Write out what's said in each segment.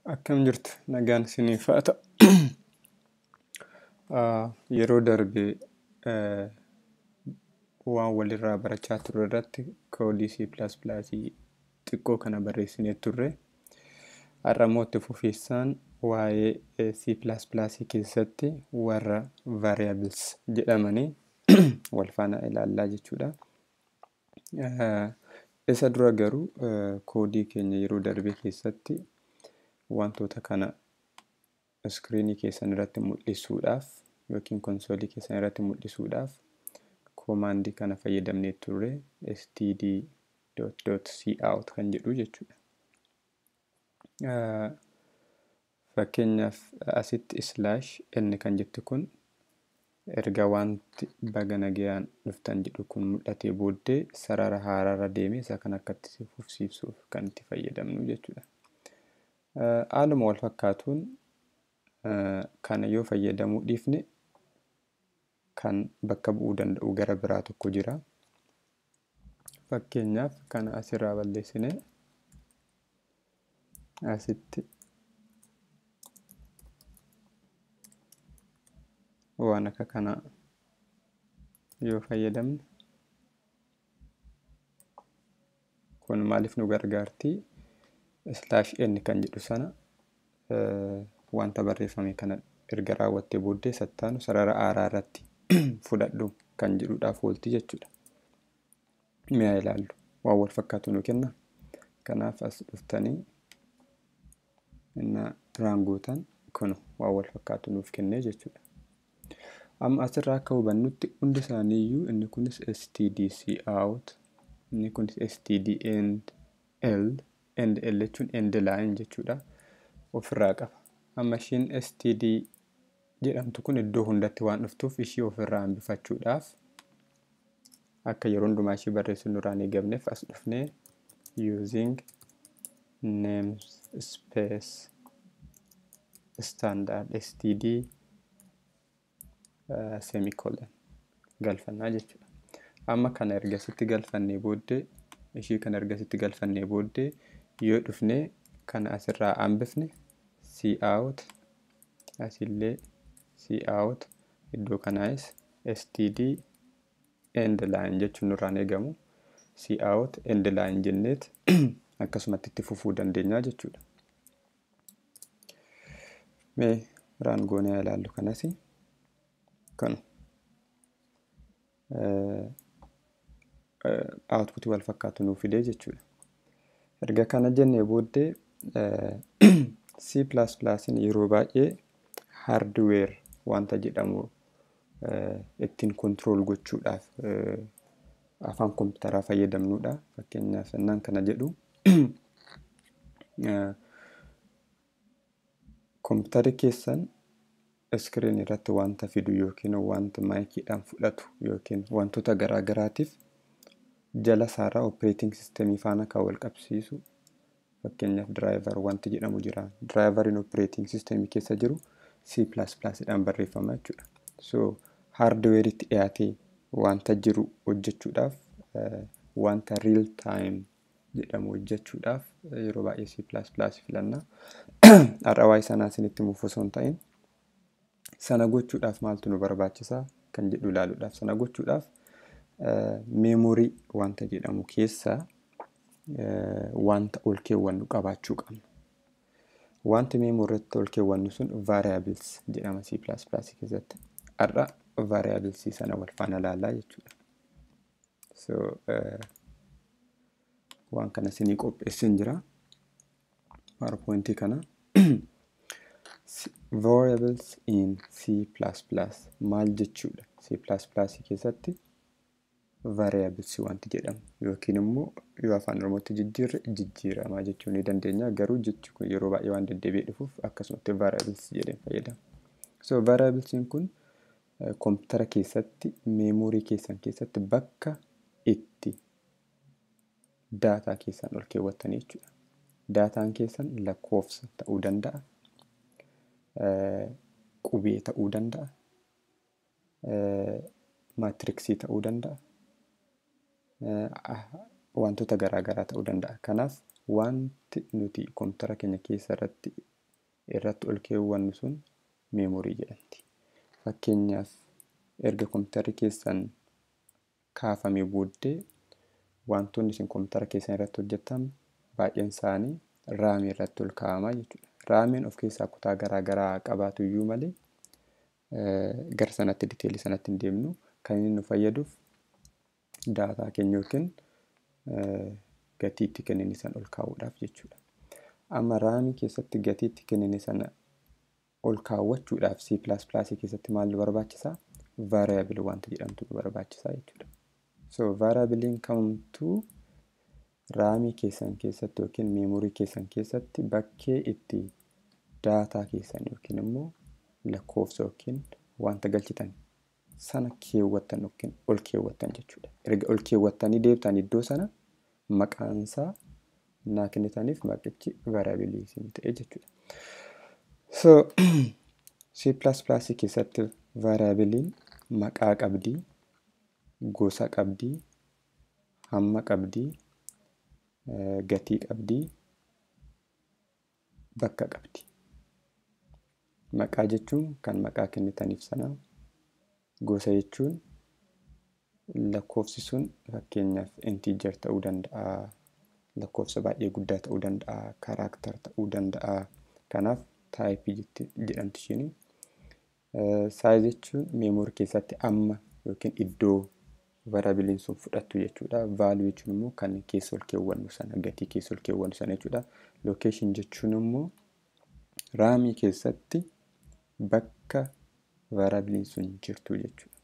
Akkam jirtu nagaan isiniif haa ta'u. Yeroo darbe waan walirraa barachaa turre irratti koodii C++ xiqqoo kana barreessinee turre. Har'a immoo itti fufinsaan waa'ee C++ keessatti warra variables jedhamanii wal faana ilaallaa jechuudha. Isa dura garuu koodii keenya yeroo darbe keessatti wantoota kana iskiriinii keessan irratti mul'isuudhaaf yookiin konsoolii keessan irratti mul'isuudhaaf koomaandii kana fayyadamnee turre std .cout kan jedhu jechuudha. Fakkeenyaaf asitti slash n kan jettu kun erga wanti baga nagayaan dhuftan jedhu kun mul'atee booddee sarara haaraarra deemee isa kan akkatti fufsiisuuf kan itti fayyadamnu jechuudha. Haaluma wal fakkaatuun kana yoo fayyadamuu dhiifne kan bakka bu'uu danda'u gara biraa tokko jira. Fakkeenyaaf kana asirraa balleessinee asitti waan akka kanaa yoo fayyadamne kun maaliif nu gargaarti? Slash n kan jedhu sana wanta barreeffame kana erga raawwattee booddee sattaanu sarara haaraa irratti fudhadhu kan jedhuudhaaf oolti jechuudha. Mi'a ilaallu waan wal fakkaatu nu kenna. Kanaaf as dhuftanii inni raangootan kun waan wal fakkaatu nuuf kennee jechuudha. Amma asirraa akka hubannutti hundi isaaniiyyuu inni kunis std cout, inni kunis std end l, end l jechuun end line jechuudha. Ofirraa qaba. Amma ishiin std jedhamtu kun iddoo hundatti waan dhuftuuf ishii ofirraa hambifachuudhaaf akka yeroo hundumaa ishii barreessu nurraan eegamneef as dhufnee using namespace standard std semicolon galfannaa jechuudha. Amma kana ergasitti galfannee booddee ishii kana ergasitti galfannee booddee yoo dhufnee kana asirraa hambifne cout asillee cout iddoo kanaas std end line jechuun nurraan eegamu cout end line jenneet akkasumatti itti fufuu dandeenya jechuudha. Mee raangoonee ilaallu kanas kan output wal fakkaatu nuu fidee jechuudha. Erga kana jennee booddee C++ yeroo baay'ee hardware wanta jedhamu ittiin control gochuudhaaf afaan kompiitaraa fayyadamnudha. Fakkeenyaaf innaan kana jedhu kompiitarri keessan iskiriin irratti wanta fidu yookiin wanta maayikiidhaan fudhatu yookiin wantoota garaa garaatiif jala isaarraa operating systemii faana kan wal qabsiisu fakkeenyaaf driver wanti jedhamu jira. Driveriin operating systemii keessa jiru C++ dhaan barreeffama jechuudha. So hardware'itti dhiyaatee wanta jiru hojjechuudhaaf wanta real time jedhamu hojjechuudhaaf yeroo baay'ee C++ filanna. Har'a waa'ee sanaa isinitti himuuf osoo hin ta'in sana gochuudhaaf maaltu nu barbaachisa kan jedhu ilaaluudhaaf sana gochuudhaaf meemorii wanta jedhamu keessaa wanta ol keewwannu qabaachuu qabna. Wanti meemoriitti ol keewwannu sun variables jedhama C++ keessatti. Har'a variables sana wal faana ilaallaa jechuudha. So waan kana isinii qopheessin jira. PowerPointii kana. Variables in C++ maal jechuudha? C++ keessatti variables wanti jedhamu yookiin immoo yoo afaan Oromootti jijjiirre jijjiiramaa jechuu ni dandeenya. Garuu jechi kun yeroo baay'ee waan deddeebi'ee dhufuuf akkasumatti variables jedheen fayyadama. So variablesiin kun kompiitara keessatti meemorii keessan keessatti bakka itti daataa keessan ol keewwattanii jechuudha. Daataan keessan lakkoofsa ta'uu danda'a, qubee ta'uu danda'a, maatiriksii ta'uu danda'a, wantoota garaa garaa ta'uu danda'a. Kanaaf wanti nuti kompiitara keenya keessa irratti irratti ol keewwannu sun meemorii jedhamti. Fakkeenyaaf erga kompiitarri keessan kaafamee booddee wantoonni isin kompiitara keessan irratti hojjettan baay'een isaanii raamii irratti ol kaa'amaa jechuudha. Raamiin of keessaa kutaa garaa garaa qabaatu iyyuu malee gara sanatti diteelii sanatti hin deemnu. Kan inni nu fayyaduuf daataa keenya yookiin gatii itti kennine sana ol kaa'uudhaaf jechuudha. Amma raamii keessatti gatii itti kennine sana ol kaawwachuudhaaf C++ keessatti maal nu barbaachisaa? Variable wanta jedhamtu nu barbaachisaa jechuudha. So variableiin kamtuu raamii keessan keessatti yookiin meemorii keessan keessatti bakkee itti daataa keessan yookiin immoo lakkoofsa yookiin wanta galchitan sana keewwattan yookiin ol keewwattan jechuudha. Erga ol keewwattanii deebitanii iddoo sana maqaansaa naa kennitaniif maqichi variable isin ta'e jechuudha. So C++ keessatti variableiin maqaa qabdii, gosa qabdii, hamma qabdii, gatii qabdii, bakka qabdi. Maqaa jechuun kan maqaa kennitaniif sana, gosa jechuun lakkoofsi sun fakkeenyaaf integer ta'uu danda'a, lakkoofsa baay'ee guddaa ta'uu danda'a, character ta'uu danda'a. Kanaaf type jedhamti isheen. Size jechuun meemorii keessatti amma yookiin iddoo variableiin sun fudhattu jechuudha. Value jechuun immoo kan keessa ol keewwannu sana, gatii keessa ol keewwannu sana jechuudha. Location jechuun immoo raamii keessatti bakka variableiin sun jirtu jechuudha.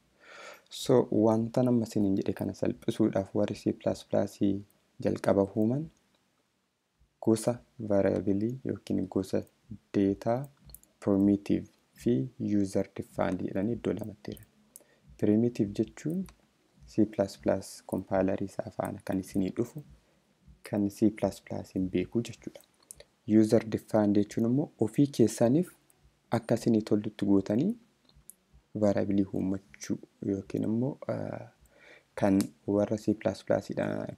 So wanta nama isiniin jedhe kana salphisuudhaaf warri C++ jalqaba uuman gosa variable yookiin gosa data primitive fi user defined jedhanii iddoo lamatti hiran. Primitive jechuun C++ compiler isaa faana kan isinii dhufu kan C++ hin beeku jechuudha. User defined jechuun immoo ofii keessaniif akka isinii tolutti gootanii variable uummachuu yookiin immoo kan warra C++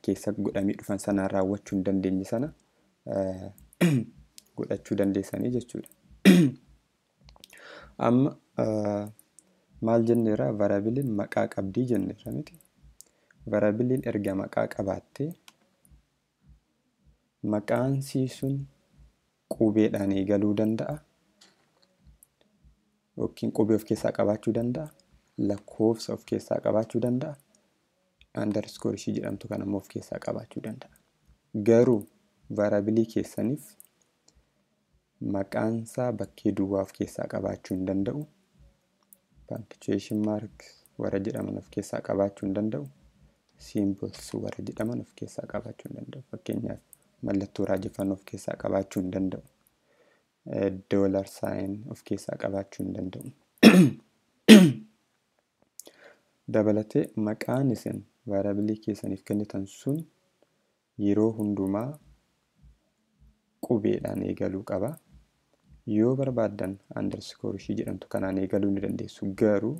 keessa godhamee dhufan sanaan raawwachuu hin dandeenye sana godhachuu dandeessanii jechuudha. Amma maal jenneerra? Variableiin maqaa qabdii jenneerra miti. Variableiin erga maqaa qabaattee maqaan sii sun qubeedhaan eegaluu danda'a yookiin qubee of keessaa qabaachuu danda'a, lakkoofsa of keessaa qabaachuu danda'a, underscore ishii jedhamtu kan ammoo of keessaa qabaachuu danda'a. Garuu variable keessaniif maqaansaa bakkee duwwaa of keessaa qabaachuu hin danda'u. Punctuation marks warra jedhaman of keessaa qabaachuu hin danda'u. Symbols warra jedhaman of keessaa qabaachuu hin danda'u. Fakkeenyaaf mallattoo raajeffannoo of keessaa qabaachuu hin danda'u. Dollar sign of keessaa qabaachuu hin danda'u. Dabalatee maqaan isin variable keessaniif kennitan sun yeroo hundumaa qubeedhaan eegaluu qaba. Yoo barbaaddan underscore ishii jedhamtu kanaan eegaluu ni dandeessu. Garuu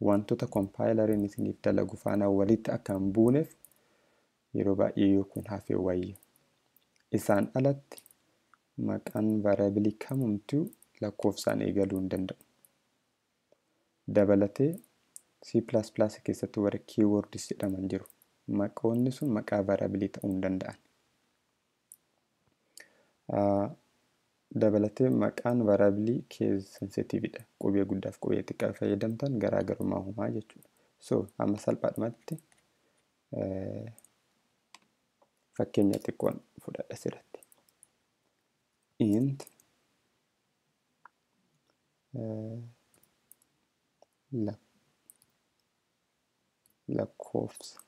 wantoota compileriin isiniif dalagu faana walitti akka hin buuneef yeroo baay'ee yoo kun hafe wayya. Isaan alatti maqaan variable kamumtuu lakkoofsaan eegaluu hin danda'u. Dabalatee C++ keessatti warra keywords jedhaman jiru. Maqoonni sun maqaa variable ta'uu hin danda'an. Dabalatee maqaan variable case sensitiividha. Qubee guddaaf qubee xiqqaa fayyadamtan garaagarummaa uumaa jechuudha. So amma salphaadhumatti fakkeenya xiqqoon fudhadha asirratti. Int lakkoofsa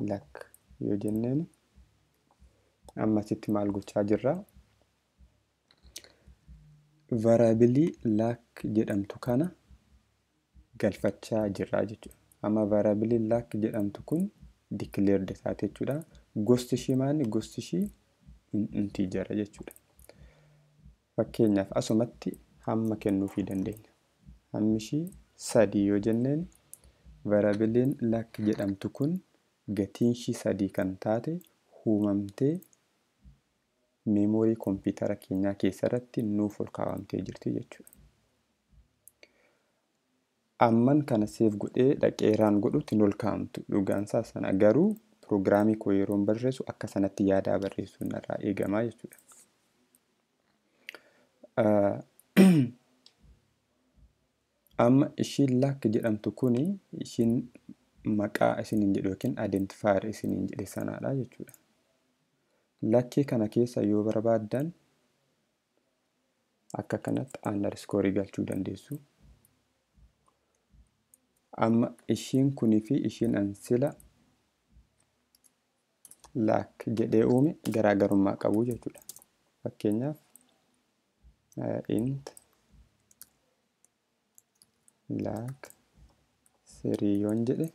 lak yoo jenneen amma asitti maal gochaa jirra? Variable lak jedhamtu kana galfachaa jirra jechuudha. Amma variable lak jedhamtu kun declared taate jechuudha. Gosti ishii maali? Gosti ishii integer jechuudha. Fakkeenyaaf asumatti hamma kennuufii dandeenya. Hammi ishii 3 yoo jenneen variableiin lak jedhamtu kun gatiin ishii 3 kan taate uumamtee meemoorii kompiitara keenyaa keessarratti nuuf ol kaawwamtee jirti jechuudha. Amman kana seef godhee dhaqee raan godhutti hin ol kaa'amtu dhugaansaa sana garuu piroogiraamii koo yeroon barreessu akka sanatti yaadaa barreessuun narraa eegamaa jechuudha. Amma ishiin lakk jedhamtu kuni ishiin maqaa isiniin jedhu yookiin identifier isiniin jedhe sanaadha jechuudha. Lakkii kana keessa yoo barbaaddan akka kanatti underscore galchuu dandeessu. Amma ishiin kunii fi ishiin ansila lakk jedhee uume garaagarummaa qabu jechuudha. Fakkeenyaaf int lakk 3 yoon jedhe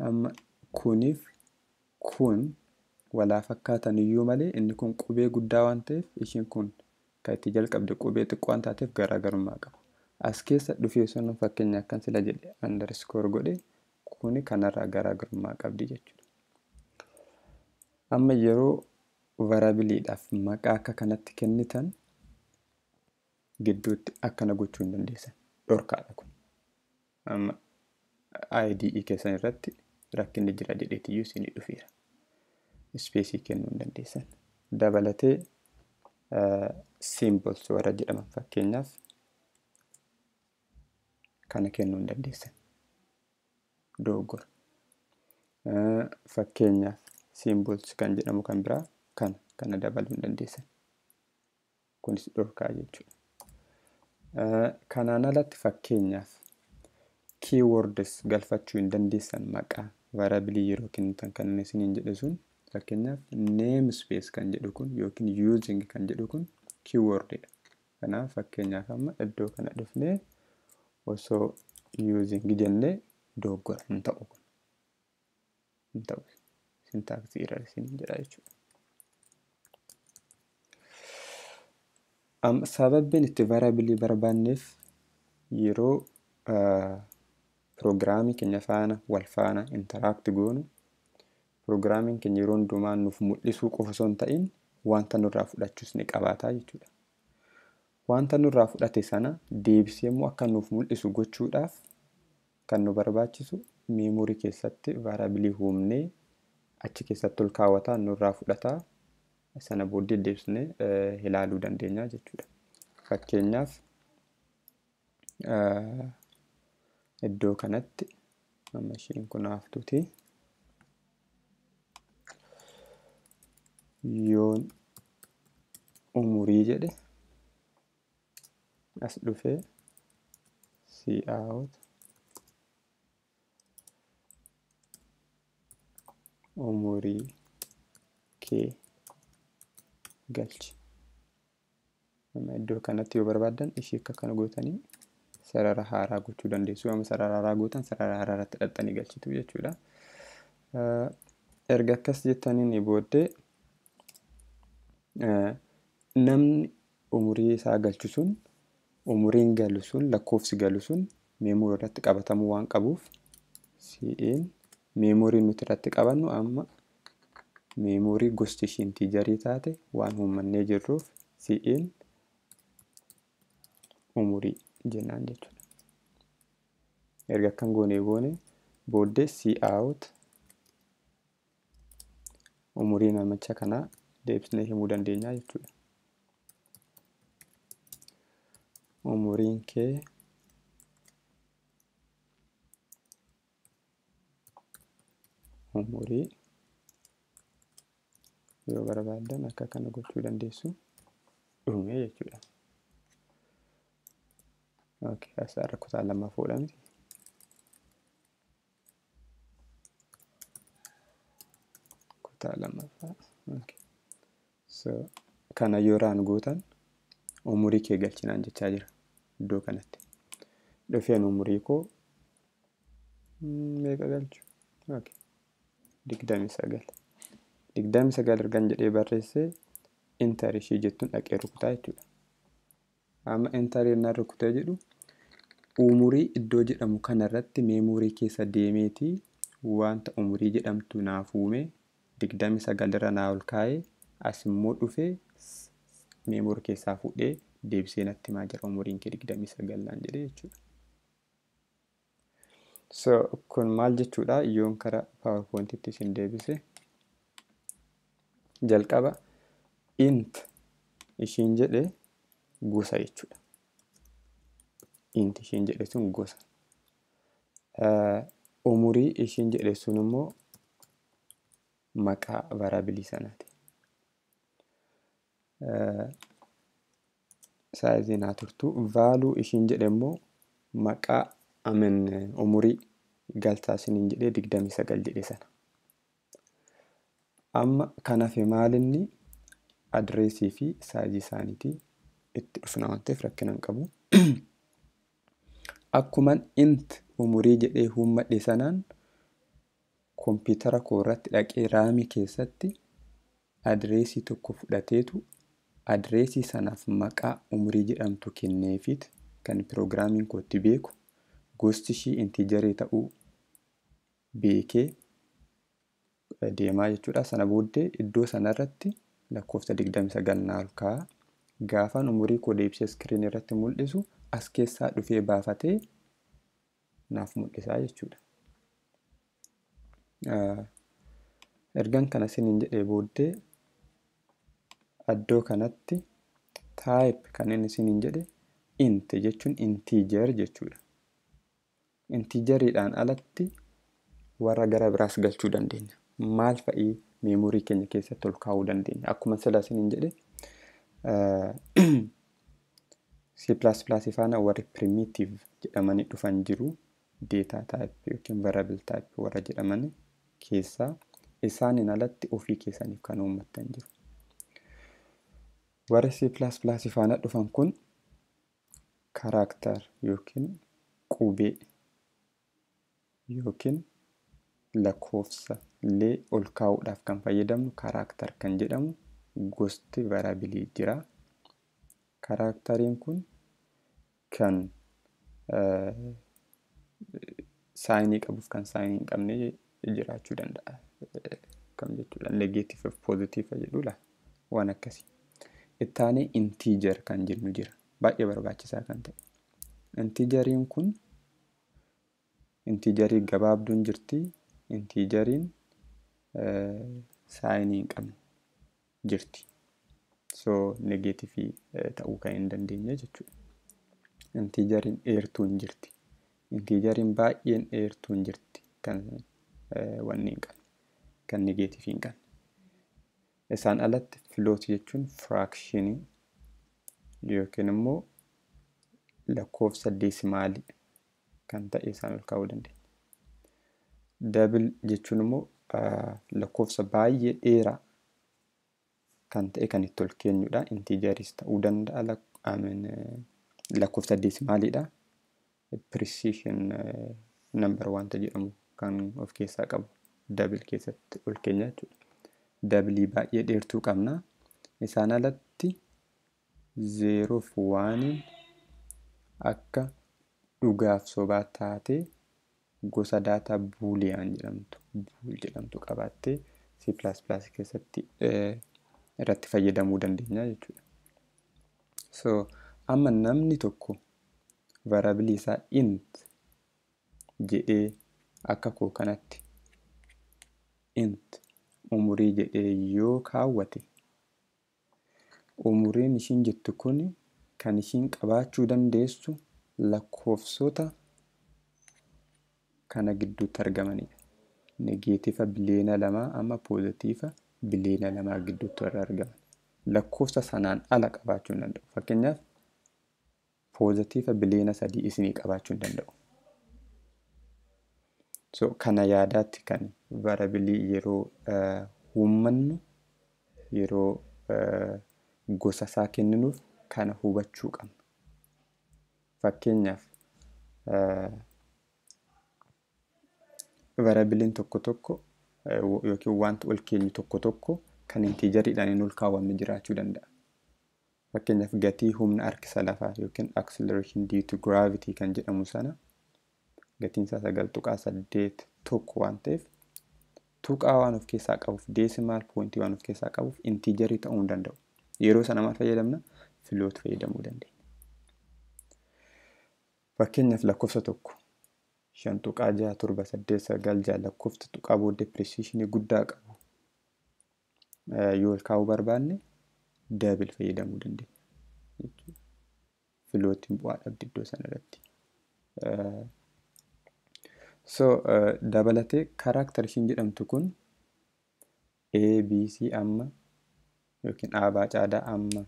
amma kuniif kun walaa fakkaatan iyyuu malee inni kun qubee guddaa waan ta'eef ishiin kun kan itti jalqabde qubee xiqqoo waan taateef garaagarummaa qaba. As keessa dhufee sun fakkeenya akkan sila jedhe underscore godhe kuni kanarraa garaagarummaa qabdi jechuudha. Amma yeroo variabiliidhaaf maqaa akka kanatti kennitan gidduutti akkana gochuu hin dandeessan. Dhorkaadha kun. Amma IDE keessan irratti rakkinni jira jedheetiyyuu isinii dhufeera. Ispeesii kennuu hin dandeessan. Dabalatee symbols warra jedhaman fakkeenyaaf kana kennuu hin dandeessan. Dogoggora. Fakkeenyaaf symbols kan jedhamu kan biraa kana dabaluu hin dandeessan. Kunis dhorkaa jechuudha. Kanaan alatti fakkeenyaaf keywords galfachuu hin dandeessan maqaa variabilii yeroo kennitan kan inni isiniin jedhe sun fakkeenyaaf namespace kan jedhu kun yookiin using kan jedhu kun keywordidha. Kanaaf fakkeenyaaf amma iddoo kana dhufnee osoo using jennee dogoggora hin ta'u kun. Hin ta'u. Syntax error isiniin jedha jechuudha. Sababbiin itti variabilii barbaanneef yeroo piroogiraamii keenya faana wal faana interact goonu piroogiraamiin keenya yeroo hundumaa nuuf mul'isuu qofa osoo hin ta'in wanta nurraa fudhachuus ni qabaataa jechuudha. Wanta nurraa fudhate sana deebisee immoo akka nuuf mul'isu gochuudhaaf kan nu barbaachisu meemoorii keessatti variabilii uumnee achi keessatti ol kaawwataa nurraa fudhataa sana booddee deebisnee ilaaluu dandeenya jechuudha. Fakkeenyaaf iddoo kanatti amma ishiin kun haftuuti. Yoon umurii jedhe as dhufee cout umurii kee galchi. Amma iddoo kanatti yoo barbaaddan ishii akka kana gootanii sarara haaraa gochuu dandeessu. Amma sarara haaraa gootan sarara haaraa irratti dhaxxanii galchitu jechuudha. Erga akkas jettaniin booddee namni umurii isaa galchu sun umuriin galu sun lakkoofsi galu sun meemoorii irratti qabatamuu waan qabuuf cin meemoorii nuti irratti qabannu amma meemoorii gosti ishii intiijarii taate waan uummannee jirruuf cin umurii jennaan jechuudha. Erga akkan goonee boone booddee cout umurii namicha kanaa deebisnee himuu dandeenya jechuudha. Umuriin kee umurii yoo barbaaddan akka kana gochuu dandeessu dhume jechuudha. Okay, as irra kutaa lama fuudhamti. Kutaa lammaffaa. Okay. So kana yoo raan gootan umurii kee galchinaan jechaa jira iddoo kanatti. Dhufeen umurii koo meeqa galchu? Okay. 29. 29 ergan jedhee barreessee enter ishii jettuun dhaqee rukutaa jechuudha. Amma enter yennaan rukutee jedhu umurii iddoo jedhamu kanarratti meemoorii keessa deemeetii wanta umurii jedhamtu naaf uume 29 irra naa ol kaa'ee As immoo dhufee memory keessaa fuudhee deebisee natti himaa jira umuriin kee 29 naan jedhee jechuudha. So kun maal jechuudha yoon karaa PowerPointitti isin deebise jalqaba int ishiin jedhe gosa jechuudha. Int ishiin jedhe sun gosa. Umurii ishiin jedhe sun immoo maqaa variabilii sanaati. Saayizii naa turtu value ishiin jedhe immoo maqaa amen umurii galtaa isiniin jedhee 29 jedhe sana. Amma kan hafe maalinni adreesii fi saayizii isaaniitii itti dhufna waan ta'eef rakkina hin qabu. Akkuman int umurii jedhee uummadhe sanaan kompiitara koo irratti dhaqee raamii keessatti adreesii tokko fudhateetu adreesii sanaaf maqaa umurii jedhamtu kenneefiit kan piroogiraamiin koo itti beeku gosti ishii intiijarii ta'uu beekee deemaa jechuudha. Sana booddee iddoo sanarratti lakkoofsa 29 naa ol kaa'a. Gaafan umurii koo deebisee iskiriinii irratti mul'isu as keessaa dhufee baafatee naaf mul'isaa jechuudha. Ergan kana isiniin jedhee booddee iddoo kanatti type kan inni isiniin jedhe int jechuun integer jechuudha. Intigeriidhaan alatti warra gara biraas galchuu dandeenya. Maal fa'ii meemorii keenya keessatti ol kaa'uu dandeenya? Akkuma sila isiniin jedhe C++ faana warri primitive jedhamanii dhufan jiru. Data type yookiin variable type warra jedhaman keessaa isaaniin alatti ofii keessaniif kan uummattan jiru. Warri C++ faana dhufan kun character yookiin qubee yookiin lakkoofsa illee ol kaa'uudhaaf kan fayyadamnu character kan jedhamu gosti variabilii jira. Characteriin kun kan saayinii qabuuf kan saayinii hin qabne jiraachuu danda'a. Kam jechuudha negative fi positive jedhudha waan akkasii. Ittaanee integer kan jennu jira. Baay'ee barbaachisaa kan ta'e. Intigeriin kun intigerii gabaabduun jirti. Intigeriin saayinii hin qabne jirti. So negeetifii ta'uu kan hin dandeenye jechuudha. Intigeriin dheertuun jirti. Intigeriin baay'een dheertuun jirti kan wanni hin qabne kan negeetifii hin qabne. Isaan alatti float jechuun firaakshinii yookiin immoo lakkoofsa deesimaalii kan ta'e isaan ol kaa'uu dandeenya. Double jechuun immoo lakkoofsa baay'ee dheeraa kan ta'e kan itti ol keenyudha. Intigeris ta'uu danda'a lakkoofsa deesimaaliidha. Precision number wanta jedhamu kan of keessaa qabu double keessatti ol keenya jechuudha. Double baay'ee dheertuu qabna. Isaan alatti 0 fi 1 akka dhugaaf sobaa taatee gosa daataa boolean jedhamtu bool jedhamtu qabaattee C++ keessatti irratti fayyadamuu dandeenya jechuudha. So amma namni tokko variabilii isaa int jedhee akka koo kanatti int umurii jedhee yoo kaawwate umuriin ishiin jettu kun kan ishiin qabaachuu dandeessu lakkoofsota kana gidduutti argamanidha. Negeetifa biliyoona 2 amma poozitiifa biliyoona 2 gidduutti warra argaman. Lakkoofsa sanaan ala qabaachuu hin danda'u. Fakkeenyaaf poozitiifa biliyoona 3 isinii qabaachuu hin danda'u. So kana yaadaatti kan variabilii yeroo uummannu yeroo gosa isaa kenninuuf kana hubachuu qabna. Fakkeenyaaf variabiliin tokko tokko yookiin wanti ol keenyu tokko tokko kan intiijeriidhaan hin ol kaawwamne jiraachuu danda'a. Fakkeenyaaf gatii humna harkisa lafaa yookiin acceleration due to gravity kan jedhamu sana gatiin isaa 9.81 waan ta'eef Tuqaa waan of keessaa qabuuf, decimal pointii waan of keessaa qabuuf integerii ta'uu hin danda'u. Yeroo sana maal fayyadamna? Float fayyadamuu dandeenya. Fakkeenyaaf lakkoofsa tokko 5.6789 6 lakkoofsa tuqaa booddee precisionii guddaa qabu yoo ol kaa'uu barbaanne double fayyadamuu dandeenya jechuudha. Floatiin bu'aa dhabdi iddoo sana irratti. So dabalatee character ishiin jedhamtu kun A, B, C amma yookiin A, B, C, D amma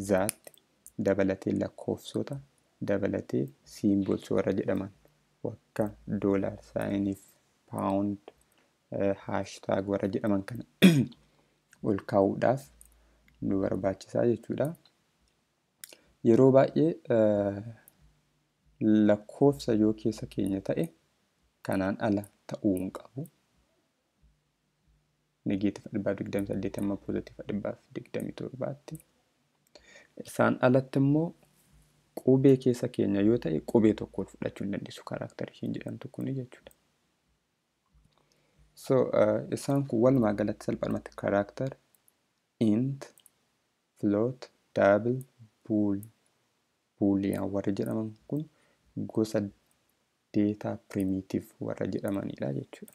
Z'tti dabalatee lakkoofsota dabalatee symbols warra jedhaman akka dollar signiif, pound, hashtag warra jedhaman kana ol kaa'uudhaaf nu barbaachisaa jechuudha. Yeroo baay'ee lakkoofsa yoo keessa keenya ta'e kanaan ala ta'uu hin qabu. Negative 128 amma positive 127tti. Isaan alatti immoo qubee keessa keenya yoo ta'e qubee tokko ol fudhachuu hin dandeessu character ishiin jedhamtu kuni jechuudha. So isaan kun walumaa galatti salphumatti character, int, float, double, bool, boolean warri jedhaman kun gosa data primitive warra jedhamanidha jechuudha.